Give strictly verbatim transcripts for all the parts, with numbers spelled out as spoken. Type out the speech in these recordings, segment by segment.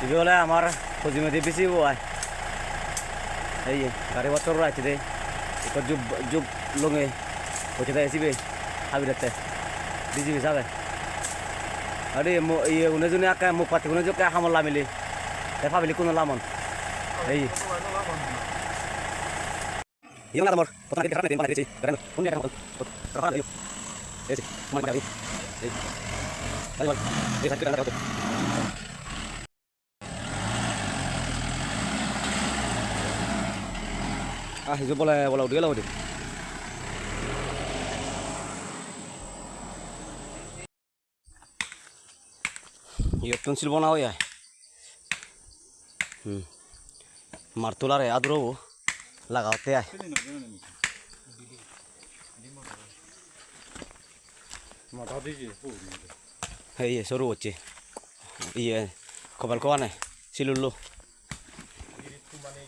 Ibe ole amar hojimedi bisi bo ai. Ei gari bottor ura ecche de. Ikko jup, jup longe. Hochche de sibe. Habirette. Bisi bisi abe. Are mo, iye une june akke muk patti une jokke hamor lamile. Te pabili kuno lamon. Ei. Iyong adamor, potang adi dekhara nai, banai dichi, keren, kun dia kan, pot, pot, rafa ayo. Esi, cuma ada ini. Ei. Tadi bal, ei satu kan ada. Ah, itu bola, bola udah lah udah. Iyottun sil bona oye ai. Hmm. Mar tulare aduro bo lagaotte ai. Hei, ye, soru hocche. Iye, kobel ko ane, silullo.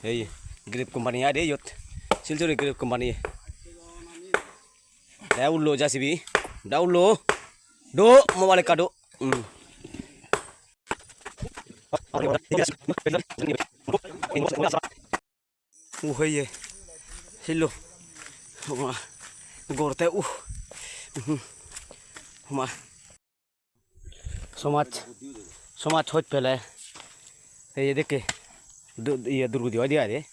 Hei, Grip company ai de iyot. Silchuri Grip company. Da ullo J C B. Da ullo. Do mobile ekka do. Hmm. Uh, heye. Sillo. Homa. Gorte, uh. Mhm. Homa. Somaj, somaj hoj pele. Ei edekke du-, iye durgudi oide aide.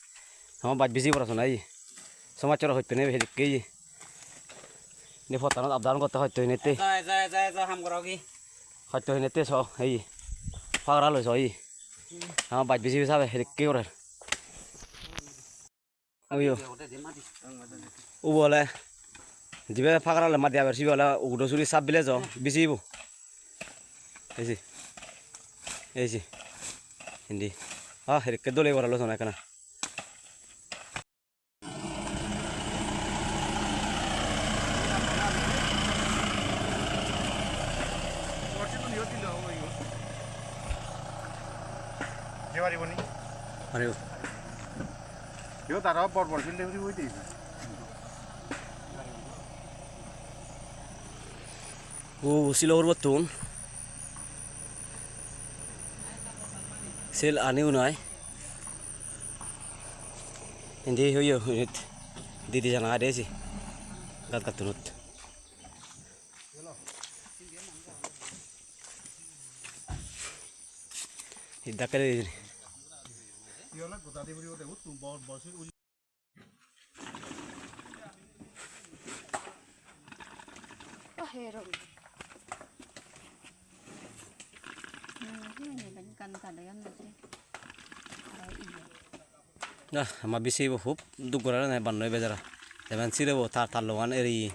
Ama baj biji pora sona ei. Somaj chora hoj pene edekke ei. Ni pottanot abdan gotte hoj to hinette. Ejo, ejo, ejo, ejo, ham goro gi? Hoj to hinette so ei. Pagara loi so ei. Ama baj biji sabe edekke gorer. Oyo. Ubo ole jibe pagara ole madi aber sibe ole ugudo suri sap bile jo bisi ibo. Eisi. Eisi. Indi. Ah, herekke dole goralo sona ekkana. Paribo. Iyot aro bor bor building guri oi de. O silo hurbottun. Sil ani unai. Indi hoyo, init didi jana ade si. Gat gattunot. Hi dakke de hijeni. Ah, ama bisi bo hub duk gorane bannoi bejara. Teban sirebo tar, tarlogan eriye.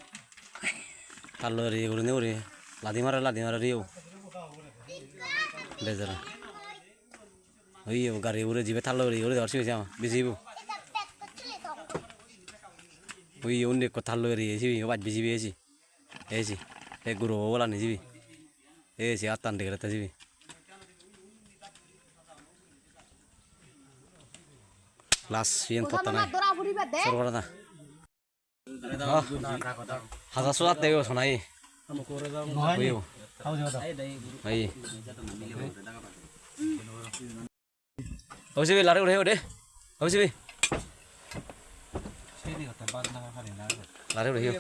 Tarlo eriye gurine guri ladi mare, ladi mare riyo. Bejara. Oye, gari ugure jibe tarlo eriye guri degor sibe ama bisi bo. Oye, undi ekko tarlo eriye sibe, baj bisi be esi. Esi. Ei guro obolani sibe. Esi attan degere te sibe. Last siyen pottana. Sorgorana. Ah. Hajar soyat degeo sonai. Oyo. Ai. Obi sibe lare ure ode. Obi sibe. Lare ure hiyo.